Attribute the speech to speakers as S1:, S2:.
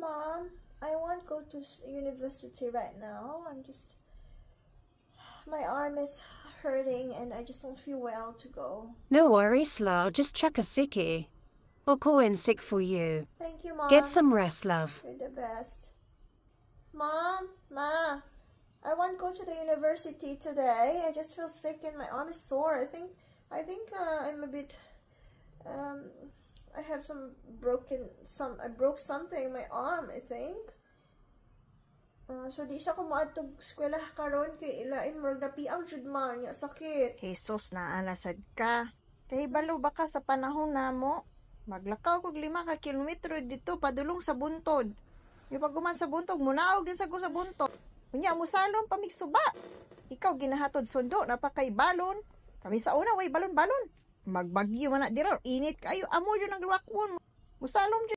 S1: Mom, I won't go to university right now. I'm just my arm is hurting and I just don't feel well to go.
S2: No worries, love. Just chuck a sickie. I'll call in sick for you.
S1: Thank you, Mom.
S2: Get some rest, love.
S1: You're the best. Mom, Ma, I won't go to the university today. I just feel sick and my arm is sore. I think I'm a bit I have some broken some I broke something in my arm, I think. So di sa ko moadtog eskwela karon kay ilain, murag napiang jud man nya sakit.
S3: Jesus, naa na sad ka. Kay balo ba ka sa panahon namo? Maglakaw kog 5 ka kilometro dito padulong sa buntod. Yung paghuman sa buntod, munaog din sa ko sa buntod. Unya musalom pa mig suba. Ikaw ginahatod sundo, napakay balon. Kami sa una way balon-balon. Magbagyo man na dira, init kayo, amo jud ang luwakwon. Musalom jud.